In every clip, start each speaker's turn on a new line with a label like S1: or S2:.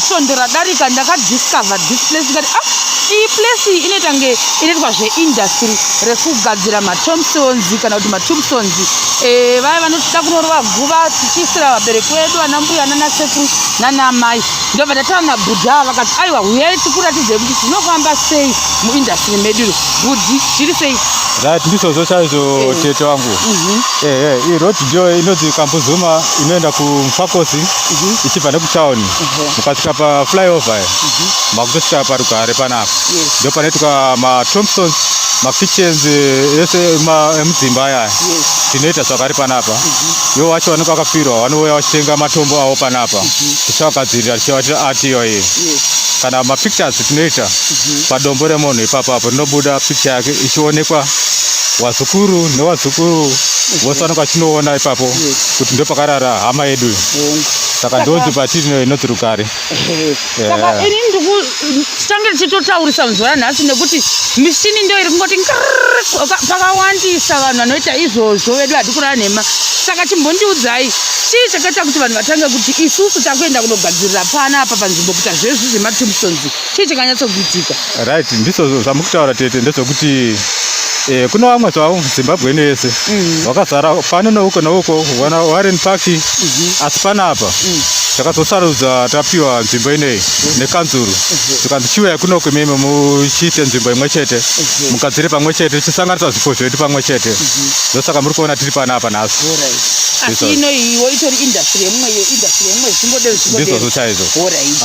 S1: Svondo radarika ndakadiscover this place ndikati, ah, iyi place iyi inoita nge inoitwa zveindustry rekugadzira matombstones kana kuti matombstones. Vaya vanotida kunorova guva tichiisira vabereki vedu, ana mbuya nana sekuru nana amai. Ndobva ndataura nabhudhi ava, vakati, aiwa, huyai tikuratidzei kuti zvinofamba sei muindustry medu. Bhudhi, zviri sei?
S2: Right, ndizvozvo chaizvo. Tete wangu, ehe, iyi road ndiyo inonzi Kambuzuma, inoenda kuMufakose ichibva nekutauni. Mukasvika paflyover, makutosvika paRugare panapa. Ndo panoitwa matombstones, makitchens ese emudzimba aya. Tinoita zvakare panapa. Ivo vacho vanenge vakafirwa vanouya vachitenga matombo avo panapa, tichivagadzirira, tichivaitira art iyoyi. Kana mapictures tinoita padombo remunhu ipapo apo, rinobuda picture yake ichionekwa, wazukuru newazukuru vose vanenge vachinoona ipapo kuti ndo pakarara hama yedu. Saka ndonzi patiri inonzi Rugare.
S1: Saka ini tichange tichitotaurisa muzuva ranhasi nekuti mishini ndo iri kungoti ngrrr, pakawandisa vanhu vanoita izvozvo vedu, hati kurara nhema. Saka chimbondiudzai, chii chakaita kuti vanhu vatange kuti isusu takuenda kunogadzirira pana apa panzvimbo kuita zvezvi zvematombstones? Chii chakanyatsokuitika?
S2: Right, ndizvo zvamukutaura tete, ndezvekuti kuna vamwe zvavo Zimbabwe ino yese vakazara pano neuko neuko, vana Warren Park, asi panapa takazosarudza, tapiwa nzvimbo ineyi nekanzuru, tikanzi chiuya kunoko imimi muchiite nzvimbo imwe chete, mugadzire pamwe chete, tichisanganisa zvipo zvedu pamwe chete. Ndosaka muri kuona tiri panapa nhasi.
S1: Asi ino iwo itori industry yemumwe, iyo industry yemumwe, zvichingodero zvichingodero.
S2: Ndizvozvo chaizvo.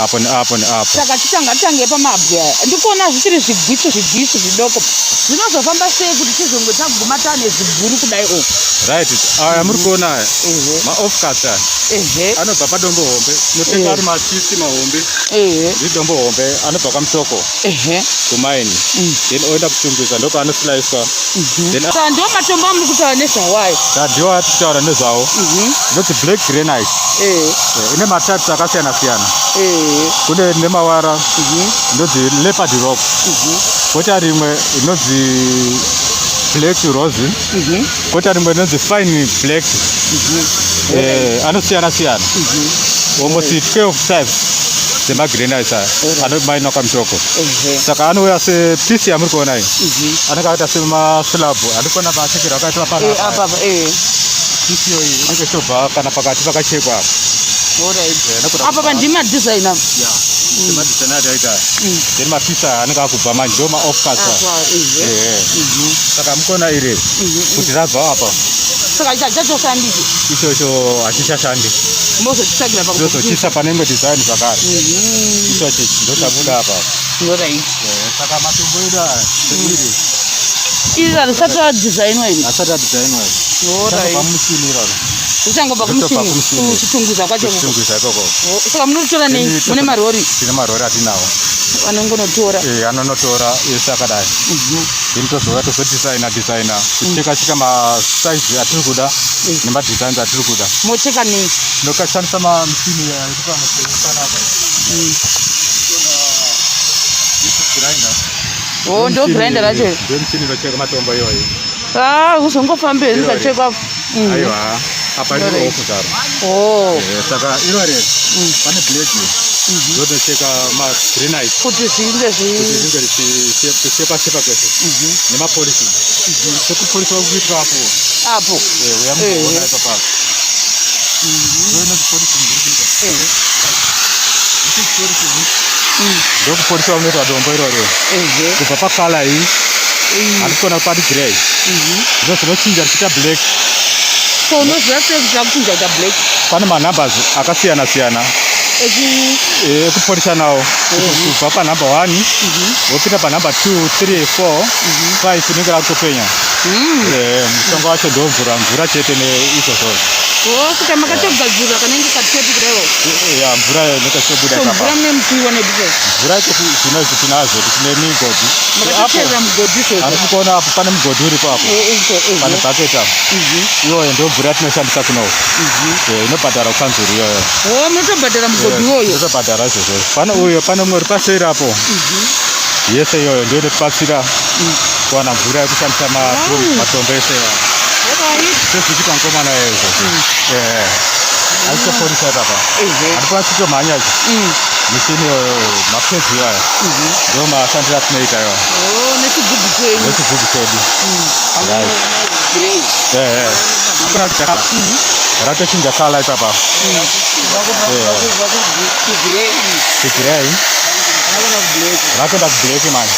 S2: Apo neapo neapo.
S1: Saka titanga tange pamabwe aya, ndikuona zvichiri zvigwitsu zvigwitsu zvidoko. Zvinozofamba sei kuti tizonge taguma taane ziguru kudai o?
S2: Right, aya muri kuona aya maoffcuts aya anobva padombo hombe. Tinotenga ari machisi mahombe. Ndidombo hombe anobva kwaMutoko kumaini, then oenda kuChitungwiza, ndokwaanosilaiswa. Then
S1: Saka ndo matombo amuri kutaura nezvawayo?
S2: Ndiwo atiri kutaura nezvawo, inonzi black granite. Ine matypes akasiyana siyana. Kune nemawara inonzi leopard rock, kota rimwe inonzi black rose, kota rimwe rinonzi fine black. Anosiyana siyana, almost 12 types dzemagranites aya anomainwa kwaMutoko. Saka anouya sepiece yamuri kuona iyi, anenge akaita semaslab andikuona pachekerwa akaitwa panapa.
S1: Apapa.
S2: Piece iyoyi inenge ichitobva kana pakati pakachekwa apa. Nokuda
S1: Apa pandimadesigner.
S2: Semadesign ataita, then mapieces aya anenge akubva manje, ndo maoffcuts aya.
S1: Apa.
S2: Ehe, saka mukuona iri kuti rabva apa.
S1: Saka chachoshandiki?
S2: Ichocho hachichashandi.
S1: Mozochitsvagira.
S2: Tozochisa pane imwe design zvakare. Ichochi ndo chabuda apa. Saka matombo edu aya iri
S1: Iri harisati radesignwa iri?
S2: Asati adesignwa. Pamuchini iroro.
S1: Richangobva
S2: Richobva
S1: kumuchini.
S2: Kumuchini.
S1: Kuchitungwiza kwacho uko.
S2: Kuchitungwiza ikoko.
S1: Oh, saka munotora nei? Mune marori?
S2: Tine marori atinawo.
S1: Vanongonotora.
S2: Anonotora ese akadai, then tozouya tozodesigna designa, kucheka cheka masaizi atiri kuda nemadesigns atiri kuda.
S1: Mocheka nei?
S2: Tinokashandisa mamichini iri panapa. Grinder.
S1: O, ndo grinder racho.
S2: Ndo michini inocheka matombo iyoyo.
S1: Ah, kuzongofambe rikachekwa.
S2: Aiwa, apa riri off zvaro.
S1: Oh.
S2: Saka irori pane blade ndotocheka magranite.
S1: Kuti zvinge
S2: Kuti zvinge richishepa shepa kwese nemapolishing, sekupolishwa kuitwa apo.
S1: Apo.
S2: Uya mugoona ipapapo, ndo inonzi polishing iri kuita. This is polishing. Ndokupolishwa kunoitwa dombo iroro kubva pacolour iyi handikuona pari grey, ndo zvinochinja richiita black.
S1: So unoziva sei kuti akuchinja kuita black?
S2: Pane manumbers akasiyana siyana ekupolisha nawo, kubva panumber 1 wopinda panumber 2, 3, 4, 5, rinenge rakutopenya. Mushonga wacho ndo mvura mvura chete neizvozvo.
S1: O, saka makatogadzirira kanenge katepi kudaiwo?
S2: Ya, mvura inenge ichitobuda.
S1: So
S2: ikapa
S1: mvura mune mukuiwa nepi?
S2: Mvura yacho zvinozvi tinazvo, tine migodhi.
S1: Makatocherera mugodhi izvozvo?
S2: Asi kuona apo pane mugodhi uripo apo, pane bucket apo, iyoyo ndo mvura yatinoshandisa kunoku. Inobhadhara kukanzuru iyoyo.
S1: O, munotobhadhara mugodhi iwoyo?
S2: Inotobhadhara izvozvo. Pane uyo, pane mumwe uri paseri apo. Yese iyoyo ndiyo inotibatsira kuwana mvura yekushandisa matombo ese iwayo. Sezvichiita mukomana izvo achitopolisa ipapa, handikona chitomhanya icho. Mishini mapads iwayo ndo mashandiro atinoita iwayo.
S1: Oh, nechigubhu chenyu.
S2: Nechigubhu chedu. Ratochinja colour ipapa. Kugrey rakuenda kublack manje,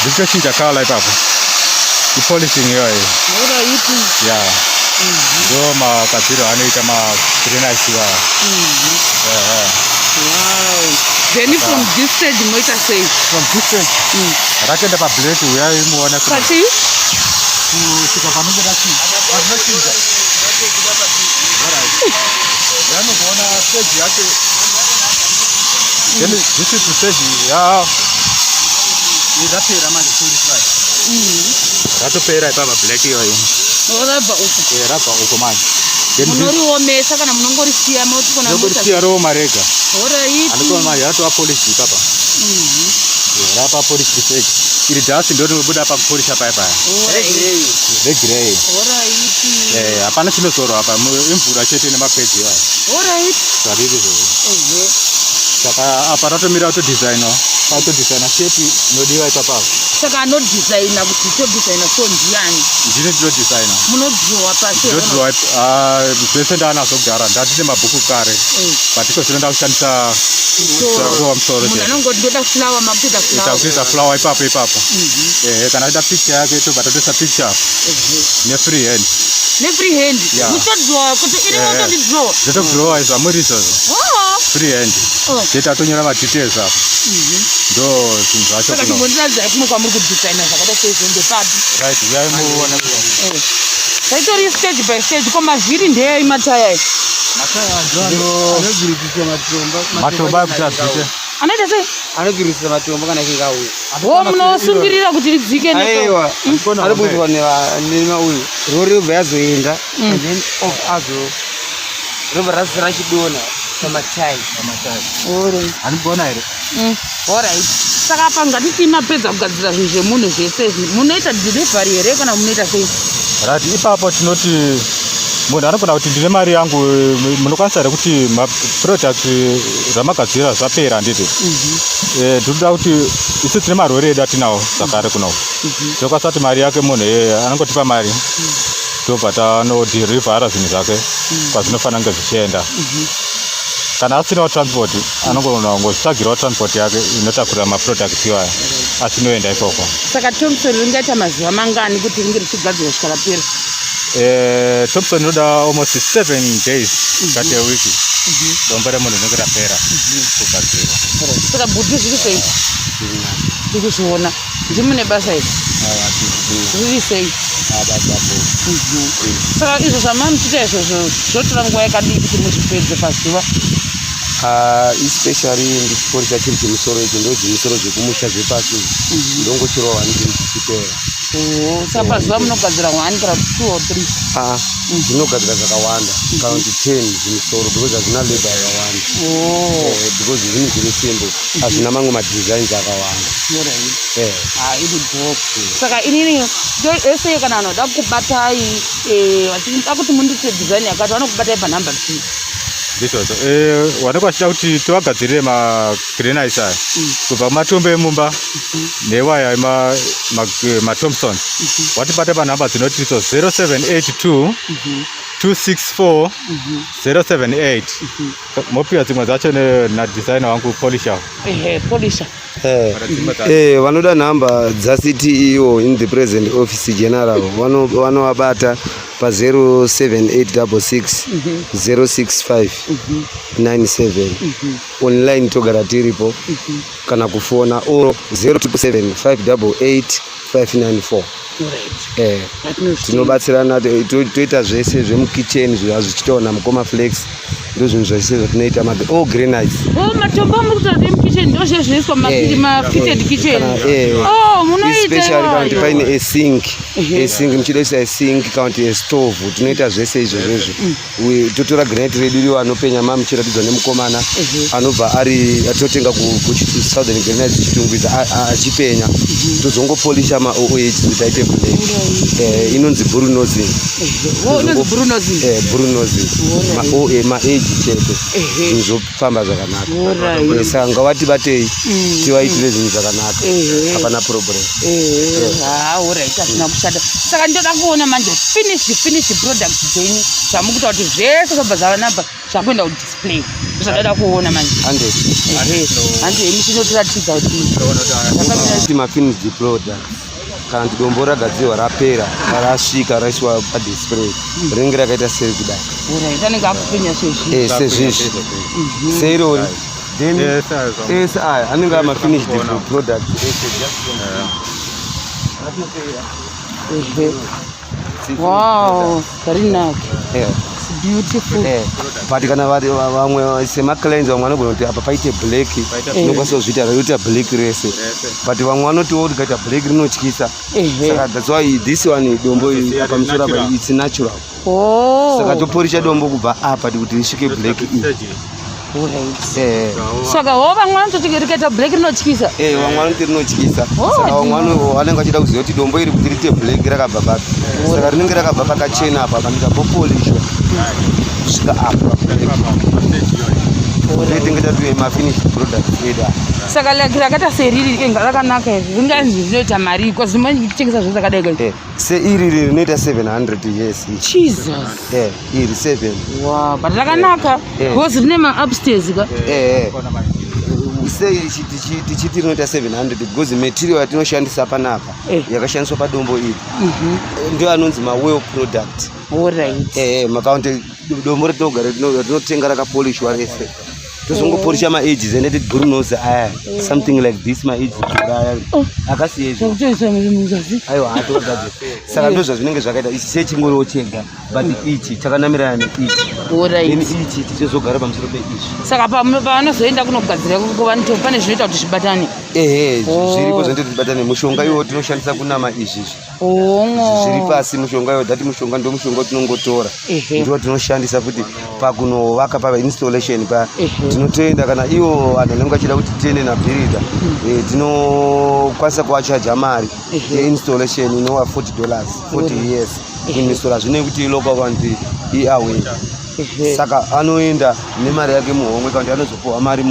S2: ndikutochinja colour ipapo, ipolishing iyoyo. Ya, ndo magadziro anoita magranite iwayo.
S1: Wow. Then from this stage moita sei?
S2: From this stage rakuenda pablack. Uyai muone.
S1: Pachii?
S2: Kusvika panenge patinochinja, yanozoona stage yacho. Then this is the stage ya rapera manje, purify, ratopera ipapa, black iyoyo.
S1: Rabva uko.
S2: Eh, rabva uko manje. Then
S1: Munoriomesa kana munongorisiya motikona?
S2: Nongorisiya rooma rega. Andikuona manje ratova polish ipapa. Rapa polish stage. Iri dust ndo rinobuda pakupolisha paya paya, regrey. Eh, hapana chinozorwa apa, imvura chete nemapads iwayo. Zvariri izvozvo. Saka apa ratomira kutodhisainwa, pakutodhisaina shape inodiwa ipapapo.
S1: Saka anodhisaina kuti todhisaina so ndiani?
S2: Ndini ndinodhisaina.
S1: Munodhirowa pasi?
S2: Ndinodhirowa zvese, ndaanazvo kudhara, ndatine mabhuku kare, but iko zvino ndakushandisa kurova musoro.
S1: Munhu
S2: chete.
S1: anongoti ndoda flower, makutoita flower?
S2: Takutoita flower ipapo ipapo. Ehe, kana aida picture yake, tobva tatoisa picture nefree hand.
S1: Nefree hand?
S2: Yeah.
S1: Muchodhirowa kuti iri motondidhirowa?
S2: Ndotokudhirowa zvamuri izvozvo. Free hand. Chete atonyora madetails apo, ndo zvinhu zvacho.
S1: Saka
S2: Kuno
S1: chimbondiratidzai kumwe kwamuri kudhisaina zvakaita seizvo, ndepapi?
S2: Right, uyai muone.
S1: Zaitori stage by stage. Ko mavhiri ndeyai, mataya ai?
S3: Anogirikisa matombo.
S2: Matombo akuti adzike.
S1: Anoita sei?
S3: Anogirikisa matombo kana achinge auya.
S1: Ho, munosungirira kuti ridzike?
S3: Aiwa, anobudzwa nemauyu, rori robva yazoenda and then off azo robva rasi rachidonha pamatai.
S2: Handikuona here?
S1: Alright, saka apa ngatiti mapedza kugadzira zvinhu zvemunhu zvese izvi, munoita delivery here kana munoita sei?
S2: Right, ipapo tinoti munhu anogona kuti ndine mari yangu, munokwanisa here kuti maproduct zvamagadzira zvapera, handiti? Eh, tinoda kuti isu tine marori edu atinawo zvakare kunoku. Tinokwanisa kuti mari yake munhu iyeye anongotipa mari, tobva tanodhirivhara zvinhu zvake kwazvinofanira kunge zvichienda. Kana asinawo transport, anogona kungozvitsvagirawo transport yake inotakurira maproducts iwayo achinoenda ikoko.
S1: Saka tombstone ringaita mazuva mangani kuti ringe richigadzirwa kusvika rapera?
S2: Eh, tombstone inoda almost 7 days kati a week, dombo remunhu rinenge rapera kugadzirwa.
S1: Saka bhudhi, zviri sei? Tiri kuzviona, ndimune basa iri, riri sei? Saka izvo zvamamuchiita izvozvo zvotora nguva yakadii kuti muzvipedze pazuva?
S3: Ah, especially ndichipolisha chiri chimusoro ichi, ndo zvimusoro zvekumusha zvepasi, ndongochirova one chiri chichipera.
S1: Oh, saka pazuva munogadzira one kana kuti two or three?
S3: Ah, zvinogadzira zvakawanda, kana kuti 10 zvimusoro, because hazvina labor yakawanda. Because zvinhu zviri simple, hazvina mamwe madesigns akawanda.
S1: Ah, iri bho. Saka inini ese kana vanhu vada kubatai, vachida kuti mundiite design yakati, vanokubatai panhamba dzii?
S2: Ndizvozvo. Eh, vanenge vachida kuti tivagadzirire magranites aya kubva kumatombo emumba newaya emaThompsons, watibata panhamba dzinoti so 0782 264 078. Mopiwa dzimwe dzacho nadesigner wangu polisha.
S1: Ehe, polisha.
S3: Vanoda nhamba dzaCTEO in the present office general, vanovabata pa07866 065 97. Online togara tiripo, kana kufona o 077 588 594. Tinobatsirana, toita zvese zvemukicheni zvichitawo namukoma Flex, ndo zvinhu zvese zvatinoita, all granites.
S1: Oh, matombo amuri kutaura emukitchen ndo zvezvinoiswa mafitted kitchen? Oh, munoita?
S3: Especially kana kuti
S1: Iwayo.
S3: paine asink, asink muchida kuisa asink kana kuti astove, tinoita zvese izvozvozvo. Totora granite redu riwo anopenya mamuchiratidzwa nemukomana, anobva ari atotenga kuSouthern Granite Chitungwiza, achipenya, tozongopolisha. maOOH kuti aite black. Inonzi bullnosing.
S1: Oh, inonzi bullnosing.
S3: Bullnosing.
S1: Alright.
S3: Maage chete. Zvinhu zvofamba zvakanaka. Saka ngavatibatei tivaitire zvinhu zvakanaka. Hapana problem.
S1: Ha, alright, hazvina kushata. Saka ndoda kuona manje finished product dzenyu zvamukuita, kuti zvese zvabva zvanabva zvakuenda kudisplay, zvandada kuona manje.
S3: Hande.
S1: Ehe, handi hemi chinotiratidza kuti zvakamira.
S3: Kuti mafinished products, kana kuti dombo ragadzirwa rapera, rasvika raiswa padisplay, rinenge rakaita seri kudai.
S1: Alright, anenge akupenya sezvi.
S3: Sezvizvi, seirori, then
S2: Yes, ayo.
S3: Ese aya anenge amafinished product ese.
S1: Wow, very nice. It's beautiful.
S3: But kana vari vamwe semaclients, vamwe vanogona kuti apa paite black, tinokwanisa kuzviita roita black rese, but vamwe vanotiwo tikaita black rinotyisa. Saka that's why this one, dombo iri pamusoro apa, it's natural. Saka toporisha dombo kubva apa kuti risvike black iyi.
S1: Saka ho, vamwe vanototi rikaita black rinotyisa.
S3: Vamwe vanoti rinotyisa.
S1: Oh,
S3: Saka vamwe vanenge vachida kuziva kuti dombo iri kuti riite black rakabva papi. Saka rinenge rakabva pakachena apa, panikapopolishwa kusvika apa black. Tinenge tatuye mafinished products edu aya.
S1: Saka like rakaita seriri inga rakanaka izvi, ringanzi zvinoita mari because mangitengesa zvinhu zvakadai kai?
S3: Seiri iri rinoita 700, yes.
S1: Jesus.
S3: Iri 7.
S1: Wow, but rakanaka because rine maupstairs ka.
S3: Sei tichiti rinoita 700? Because material yatinoshandisa panapa yakashandiswa padombo iri ndio anonzi mawell product. Makaunti dombo ratinogara ratinotenga rakapolishwa rese, tozongopolisha maedges ende tibhurunose aya, something like this, maedges aya akasiya izvo.
S1: Zvakutoisa muzasi.
S3: Aiwa, hatogadzira. Saka ndo zvazvinenge zvakaita. Ichi chechingoriwo chega, but ichi chakanamirana neichi. Then ichi tichizogara pamusoro peizvi.
S1: Saka pavanozoenda kunogadzira ikoko, pane zvinoita kuti zvibatane?
S3: Ehe.
S1: Oh.
S3: Zviripo zvinoita kuti tibatane. Mushonga iwo tinoshandisa kunama izvizvi
S1: Ongo.
S3: Zviri pasi mushonga iwo, that mushonga ndo mushonga watinongotora, ndiwo tinoshandisa kuti pakunovaka pa installation pa. Tinotoenda kana ivo vanhu vanenge vachida kuti tiende nabuilder, tinokwanisa kuvachaja mari yeinstallation inova $40, 40 years kuinstalla. Zvinei kuti ilocal kana kuti iaway. Saka anoenda nemari yake muhomwe, kana kuti anozopuhwa mari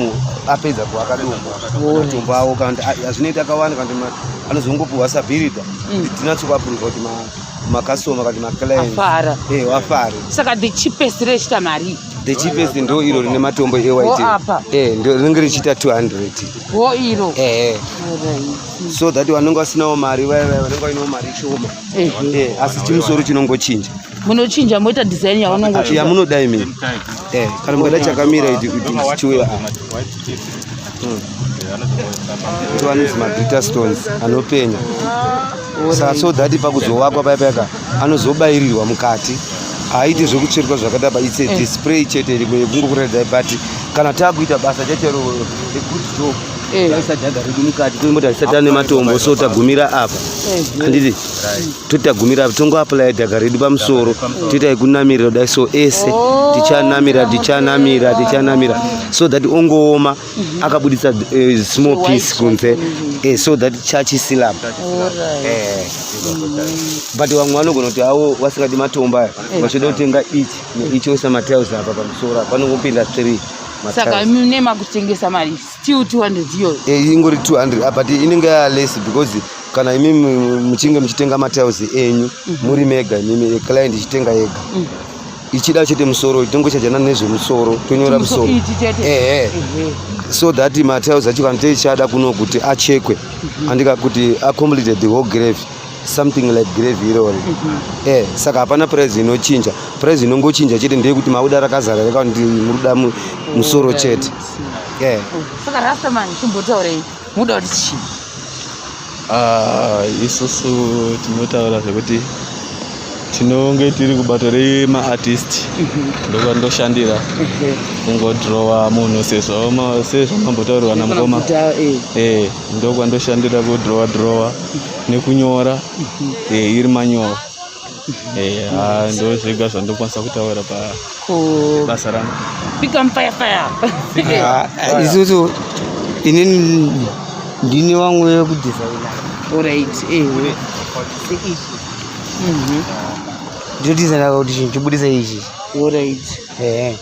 S3: apedza kuvaka dombo, matombo avo, kana kuti hazvinoita akawanda, kana kuti anozongopuhwa sabuilder kuti tinatsokuapprova kuti macustomer kana kuti maclients
S1: Afara.
S3: Vafare.
S1: Saka the cheapest rechita mari?
S3: The cheapest ndo iro rine matombo ewhite.
S1: Oh, apa.
S3: Ndo rinenge richiita 200.
S1: Wo iro.
S3: So that vanenge vasinawo mari vaya, vaya vanenge vainawo mari shoma. Asi chimusoro chinongochinja.
S1: Munochinja moita design yaunongochida.
S3: Yamunoda imi. Kana mukada chakamira iti kuti chiuya apa, ndo anonzi maglitter stones anopenya. Saka so that pakuzovakwa paya payaka anozobayirirwa mukati, haaiti zvekutsveruka zvakadaba. It's a display chete yekungokuratidzai, but kana taakuita basa chachero, a good job, taisa dhaga redu mukati, tomboti hatisati tane matombo, so tagumira apa, handiti? Toti tagumira apa, tongoapply dhaga redu pamusoro, toita yekunamirira kudai. So ese tichanamira, tichanamira, tichanamira so that ongooma akabudisa small piece kunze, so that chachisilap. But vamwe vanogona kuti avo vasingadi matombo aya, vachida kutenga ichi neichi, oisa matiles apa pamusoro apa, panongopinda 3.
S1: Saka mune makutengesa mari still 200 iyoyo?
S3: Ingori 200, but inenge yaless because kana imimi muchinge muchitenga matiles enyu muri mega, imimi client ichitenga yega, ichida chete musoro, tongochajana nezvemusoro, tonyora musoro.
S1: Ichi chete.
S3: Ehe. So that matiles acho kana tichada kuno kuti achekwe, andika kuti acomplete the whole grave, something like grave irori. Saka hapana price inochinja. Price inongochinja chete ndeyekuti mauda rakazara reka kuti muruda musoro chete.
S1: Saka Rastaman, chimbotaurei, muda kuti chii?
S4: Ah, isusu tinotaura zvekuti tinonge tiri kubato remaartist, ndokwandoshandira kungodhirowa munhu sezvo sezvamambotaurirwa namukoma. Ndokwandoshandira kudhirowa dhirowa nekunyora, iri manyowa. Ah, ndo zvega zvandokwanisa kutaura pabasa rangu.
S1: Become fire fire.
S5: Ah, isusu inini ndini wangu wekudesigna.
S1: Alright, ehe.
S5: Seichi ndinodesigna kuti chinhu chibudise ichi.
S1: Alright.
S5: Ehe,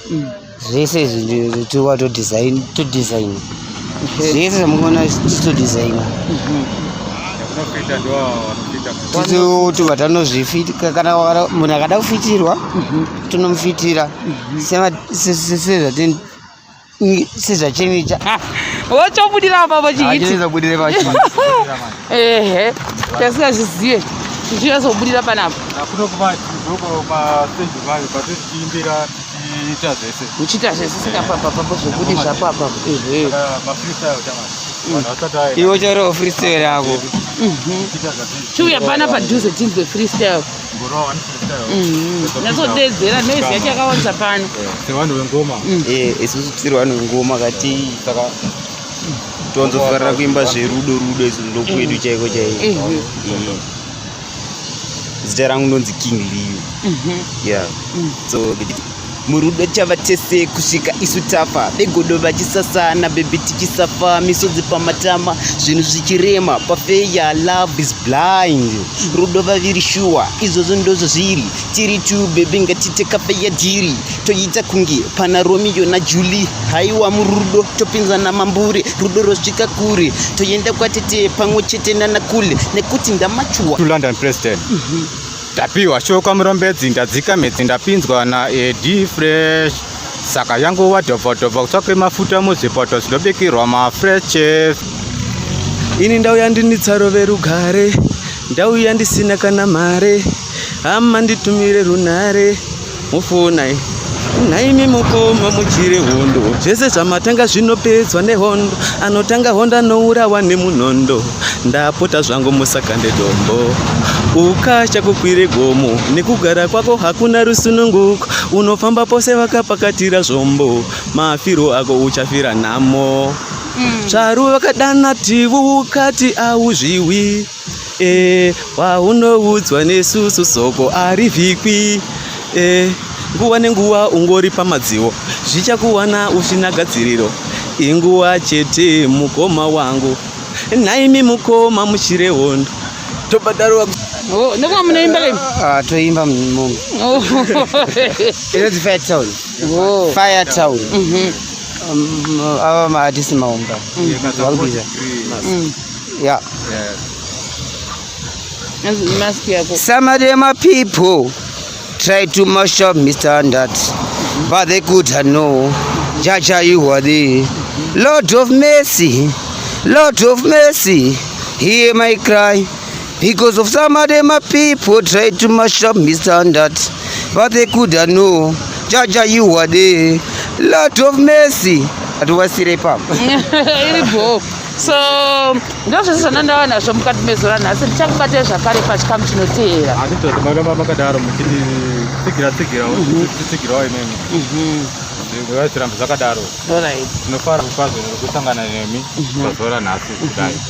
S5: zvese izvi tova todesign, todesign zvese zvamukuona, titodesigna.
S2: Kunofita ndo vanofita.
S5: Titobva tanozvifita. Kana munhu akada kufitirwa, tonomufitira sezvatinoita.
S1: Wochobudira apapo chihiti.
S5: Chinozobudire pachii.
S1: Ehe, tasingazvizive chichazobudira panapa.
S2: Kuno kumadhoko mastage mayo pati tichiimbira, tichiita zvese.
S1: Uchiita zvese sekapapapapo zvobudi zvapo apapo, ehe.
S2: Mafreestyle chamani, vanhu vasati aenda.
S5: Iwe ucharova freestyle yako.
S2: Tichiita zvati.
S1: Chiuya pana padhuze tinzwe freestyle.
S2: Ngorova one freestyle.
S1: Nyatsodedzera, noise yacho yakawandisa pano.
S2: Sevanhu vengoma.
S6: Isusu tiri vanhu vengoma kati, saka tonzofarira kuimba zverudo rudo. Isu ndokwedu chaiko chaiko. Zita rangu ndonzi King Leo. Yeah, so murudo chava tese kusvika isu tafa, vegodo vachisasana, baby tichisafa, misodzi pamatama, zvinhu zvichirema. Pafeya, love is blind, rudo vaviri shuwa, izvozvo ndozvo zviri tiri tu. Baby, ngatite kafeya dhiri, toita kunge pana Romeo naJulie. Haiwa, murudo topinzana mambure, rudo rosvika kure, toenda kwatete pamwe chete nanakule, nekuti ndamachuwa.
S2: To London President tapiwa shoko murombedzi, ndadzika mhedzi, ndapinzwa naEd Fresh, saka yanguva dhobhodhobho kutsvake mafuta muzvipoto zvinobikirwa mafresh chef.
S7: Ini ndauya ndini tsaro verugare, ndauya ndisina kana mare, hama nditumire runhare mufonai. Nhaimi mukoma, muchire hondo, zvese zvamatanga zvinopedzwa nehondo, anotanga hondo anourawa nemunondo. Ndapota zvangu, musakande dombo, ukasha kukwire gomo, nekugara kwako hakuna rusununguko, unofamba pose vakapakatira zvombo, mafiro ako uchafira nhamo. Tsvaru vakadana tivu, ukati auzviwi, waunoudzwa nesusu soko arivhikwi. Nguva nenguva ungori pamadziwo, zvichakuwana usina gadziriro, inguva chete mukoma wangu. Nhaimi mukoma, muchire hondo, tobhadharwa.
S1: Oh, ndokuva munoimba kai?
S5: Ah, toimba munhu. Inonzi Fire Town. Fire Town. Ava maartist maumba vakubhiza, yeah.
S1: Mask yako.
S5: Some of them are people try to mash up Mr. That, but they could know. Jaja, you are the Lord of mercy, Lord of mercy. Hear my cry. Because of some of them are people try to mash up Mr. That, but they could know. Jaja, you are the Lord of mercy. Atiwasire ipapo.
S1: Iri bho. So ndozvese zvandandava nazvo mukati mezuva ranhasi. Ndichakubatai zvakare pachikamu chinoteera.
S2: Asi tozomoramba makadaro muchititsigira tsigirawo, tichitsigirawo imimi, zvirambe zvakadaro.
S1: Alright.
S2: Tinofara kwazvo nekusangana nemi pazuva ranhasi kudai.